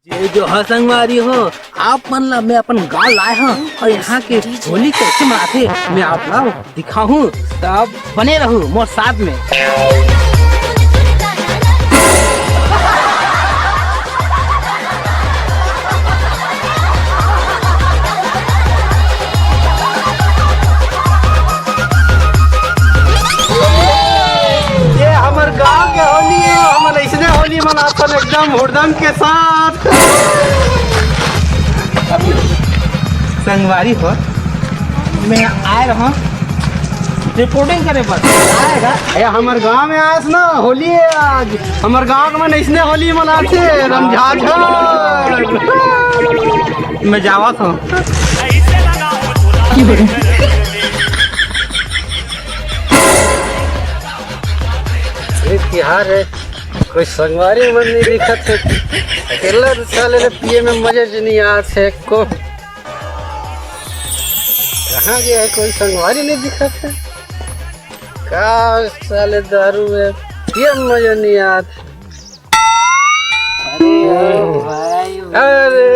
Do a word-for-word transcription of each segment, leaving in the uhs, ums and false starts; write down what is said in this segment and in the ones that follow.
ये जो ह संगवारी हो, आप मन ला मैं अपन गांव लाए हूँ और यहाँ के होली कैसे मनाथे मैं आप ला दिखाहूँ। तो आप बने रहू मोर साथ में। ये हमर गांव के होली है, हमन ऐसने होली मनाथन एकदम हुड़दम के साथ। संगवारी हो, मैं आए रहा रिपोर्टिंग करे बर। आएगा। ए, हमर गांव में आयस ना, होली है आज। हमर गांव में ऐसने होली मनाथे, रमझाझर। मैं जावत हूँ। ये तिहार है, कोई संगवारी मन नहीं दिखत है। अकेला तो साले ले पिए में मजा ज नहीं आत है को। कहाँ गया है, कोई संगवारी नहीं दिखत है। का साले दारू है, पिए में मजा नहीं आत। अरे भाई, अरे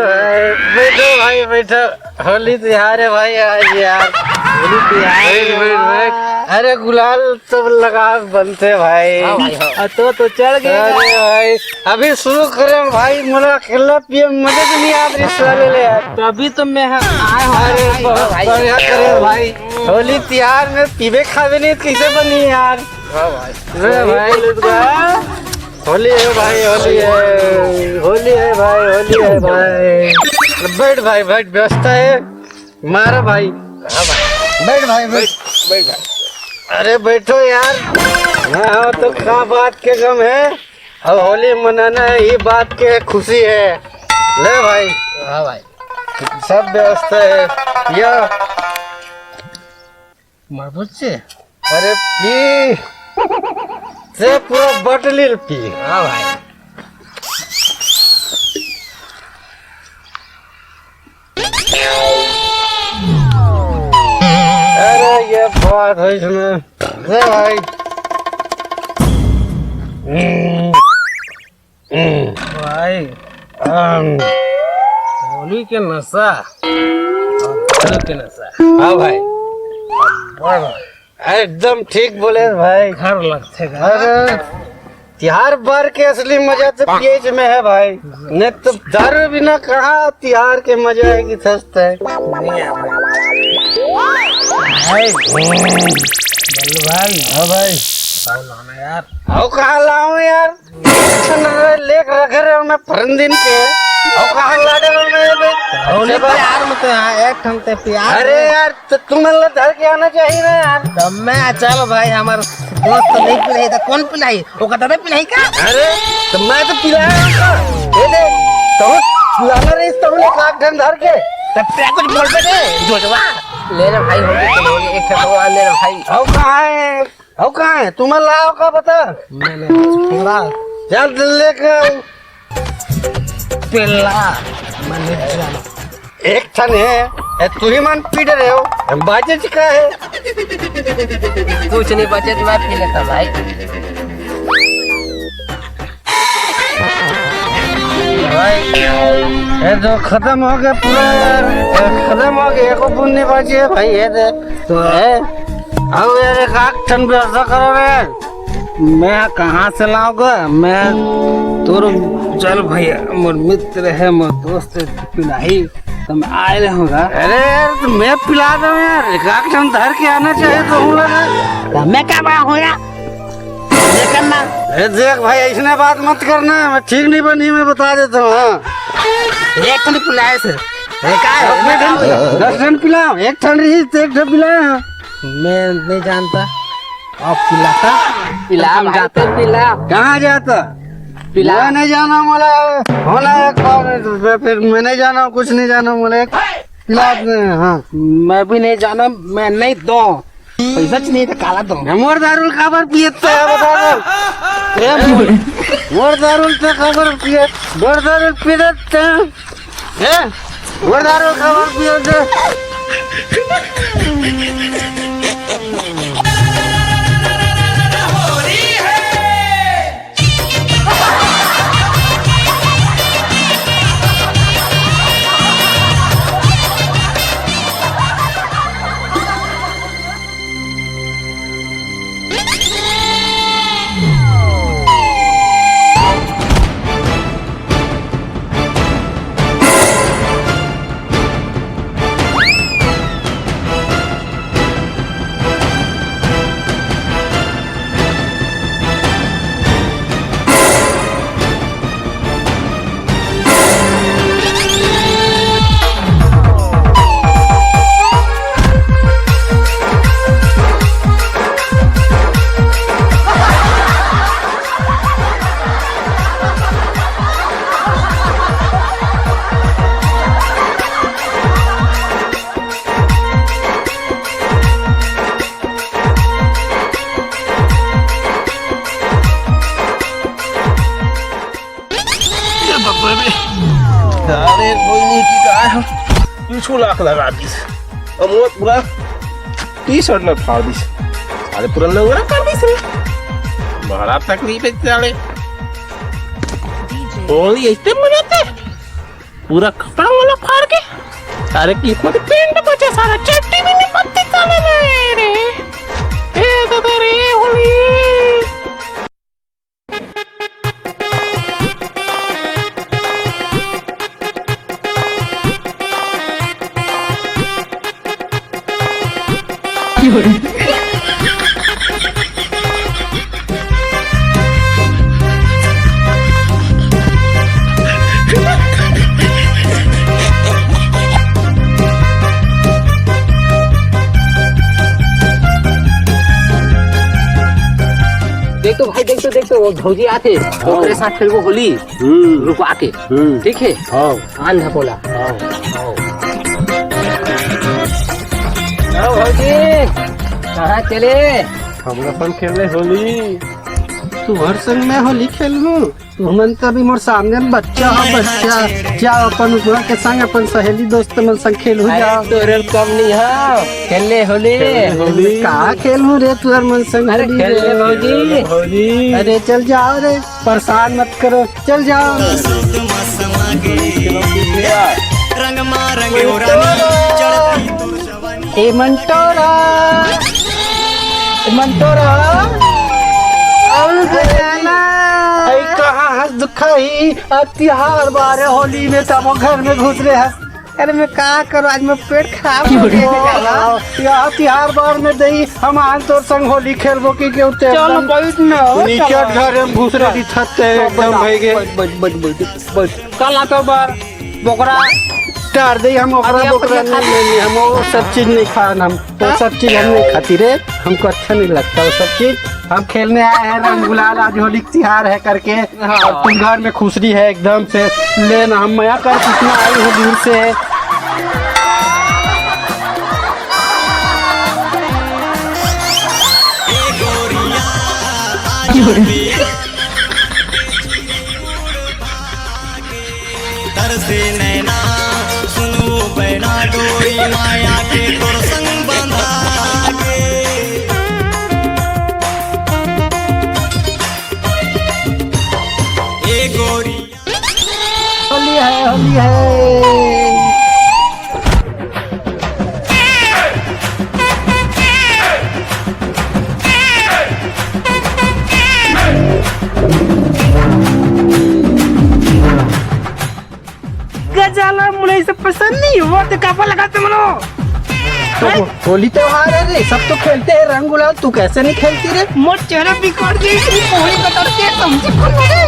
भाई, बैठो भाई, बैठो। होली तिहार है भाई आज यार। होली तिहार बैठ, है बैठ, भाई। बैठ। अरे गुलाल तो लगा बनते भाई। हाँ भाई, हाँ। आ, तो, तो चढ़ गए। अरे भाई, अभी शुरू करे भाई, मोला अकेला पिए में मजा तो नहीं आत रही साले ले यार। तभी तो मैं आए हूँ। अरे बहुत भाई। बढ़िया करे भाई। होली तिहार में पीबे खाबे नहीं तो कैसे बनी यार? हाँ भाई। अरे भाई, होली है भाई, होली है, होली है भाई, होली है भाई। बैठ भाई, बैठ, व्यवस्था है, मारा भाई। हाँ भाई। बैठ भाई, बैठ। बैठ, बैठ भाई। अरे बैठो यार। हाँ, हाँ, तो का बात के गम है? अब होली मनाना है, ये बात के खुशी है। ले भाई। हाँ भाई। सब व्यवस्था है। या मर बुझे। अरे पी, से पूरा बटलिल पी। हाँ भाई। अरे ये बात है इसमें। ले भाई। हम्म। हम्म। भाई, हम्म। होली के नशा और जल के नशा। हाँ भाई। बड़ा एकदम ठीक बोले भाई। घर लगथे का। अरे, तिहार बार के असली मजा तो पियच में है भाई, नहीं तो दारू बिना कहाँ तिहार के मजा है कि सस्ता है। नहीं है भाई। भाई, बल्लू भाई। हाँ भाई। आओ लाना यार। आओ कहाँ लाऊं यार? लेक रखे रहे मैं फरन दिन के। आओ कहाँ लाडे रहे मैं बे? होली पे यार, मैं तो यहाँ एक ठन ते प्यार अरे है। यार, तो तुम लोग धर के आना चाहिए ना यार। तो मैं चल भाई, हमार दोस्त तो नहीं पिलाई, तो कौन पिलाई? वो कहता था पिलाई का? अरे, तो मैं तो पिलाया उनको। ये दे, तो लाना रही तो उन्हें काट ढंग धर के। तब क्या कुछ बोल पे दे, जोजवा। ले रे भाई, हो गई, चलो, एक ठन और ले रे भाई। आओ कहाँ है? आओ कहाँ है? तुम्हें लाओ का बता? मैंने थोड़ा चल लेकर आओ। पेला, मैंने जाना। एक ठन है, ए, तू ही मन पीट रहे हो, हम बाजे का है। कुछ नहीं बचे तो मैं पी लेता भाई। भाई, ये तो खत्म हो गया पूरा यार, ये खत्म हो गया, एको बूंद नहीं बची है भाई, ये दे तो है। अब यार एक आध ठन व्यवस्था करो रे। मैं कहाँ से लाऊंगा? मैं तोर चल भैया, मोर मित्र है, मोर दोस्त है, पिलाही तो मैं आए रहूंगा। अरे यार, तो मैं पिला दूं यार, एक आध ठन धर के आना चाहिए तो हूँ लगा। तो मैं क्या बड़ा हो यार? ये करना। अरे देख भाई, ऐसने बात मत करना, मैं ठीक नहीं बनी, मैं बता देता हूँ। हाँ। एक ठन पिलाए से। ए, का है? दस ठन पिला, एक ठन रही तो एक ठन पिला। मैं नहीं जानता। आप पिलाता? पिला हम भाई, जाता। तो पिला। कहाँ जाता? पिला। मैं नहीं जाना, मोला होना एक बार, मैं फिर मैं नहीं जाना, कुछ नहीं जाना, मोला एक पिला दे, हाँ। मैं भी नहीं जाना, मैं नहीं दो। पैसा च नहीं तो काला दो। मोर दारू काबर पियत है, बता दो। ए, मोर दारू तो काबर पियत, मोर दारू पियत है। हैं? मोर दारू काबर पियत है? अरे कोई नहीं की काय हम पीछू लाख लगा दिस। अब वो पूरा टी शर्ट ला फाड़ दिस। अरे पूरा लंगड़ा कर दिस रे। बड़ा तकलीफ है साले। होली ऐसे मनाते, पूरा कपड़ा वाला फाड़ के। अरे किस्मत पेंट बचे, सारा चड्डी भी नहीं पत्ती साले में रे। ए दादा रे होली। देख तो भाई, देख तो, देख तो, वो भौजी आथे, हाँ। ओकरे साथ खेलबो होली, हम्म। रुकवा के। हम्म। ठीक है? हाँ। आन धपोला। हाँ। हाँ। हाँ, भौजी, कहाँ चले? हमरा संग खेले होली। तू हर संग मैं होली खेलबो? तुमन तो अभी मोर सामने में बच्चा हो, बच्चा। जाओ अपन उतना के संग, अपन सहेली दोस्त मन संग खेल हो अरे जाओ। तोरे कम नहीं है, खेल ले होली। खेल ले होली। का खेलूं रे तुहर मन संग अरे होली खेल रे? ले भौजी। होली। अरे चल जाओ रे, परेशान मत करो, चल जाओ। ए मंटोरा, ए मंटोरा, अरे जाना। अरे कहाँ हंस दुखाई, अब तिहार बारे होली में तब घर में घुस रहे हंस। अरे मैं का करूँ, आज मैं पेट खराब हो गया है। यहाँ तिहार बार में दई, हम आज तोर संग होली खेलबो की क्यों ते चलो एकदम बैठ ना, हो, नीचे चलो। घर में घुस रहे थकते हैं एकदम भाई के। बैठ, बैठ, बैठ, बैठ, बैठ। कल आता बार। बोकरा। टार दे, हम ओकरा अरे, बोकरा अपन नहीं, नहीं, नहीं, हम वो सब चीज नहीं खान, हम वो सब चीज हम नहीं खाती रे, हमको अच्छा नहीं लगता वो सब चीज। हम खेलने आए हैं रंग गुलाल, आज होली का तिहार है करके, हाँ। और तुम घर में खुसरी है एकदम से। ले ना, हम मया कर कितना आई हो दूर से। तरसे नैना, सुनो बैना डोरी माया के तोर संग बंधा के। ए गोरी। होली है, होली है। गजाला मुझे इसे पसंद नहीं हुआ, तो कापा लगा तुम लोग। तो होली त्योहार है रे, सब तो खेलते हैं रंग गुलाल, तू कैसे नहीं खेलती रे? मोर चेहरा बिगड़ गई, इतनी पूरी कतर के समझे कौन हो गई?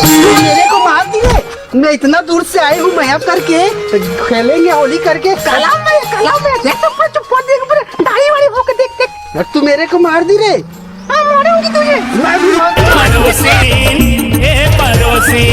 तू मेरे को मार दी रे, मैं इतना दूर से आई हूँ मया करके, खेलेंगे होली करके। कला में, कला में, देख तो पूरा चुप्पा देख, पूरा दाढ़ी वाड़ी होके देख, देख। और तू मेरे को मार दी रे। हाँ, मारूंगी तुझे। मैं भी मारूंगा। पड़ोसी, ए पड़ोसी।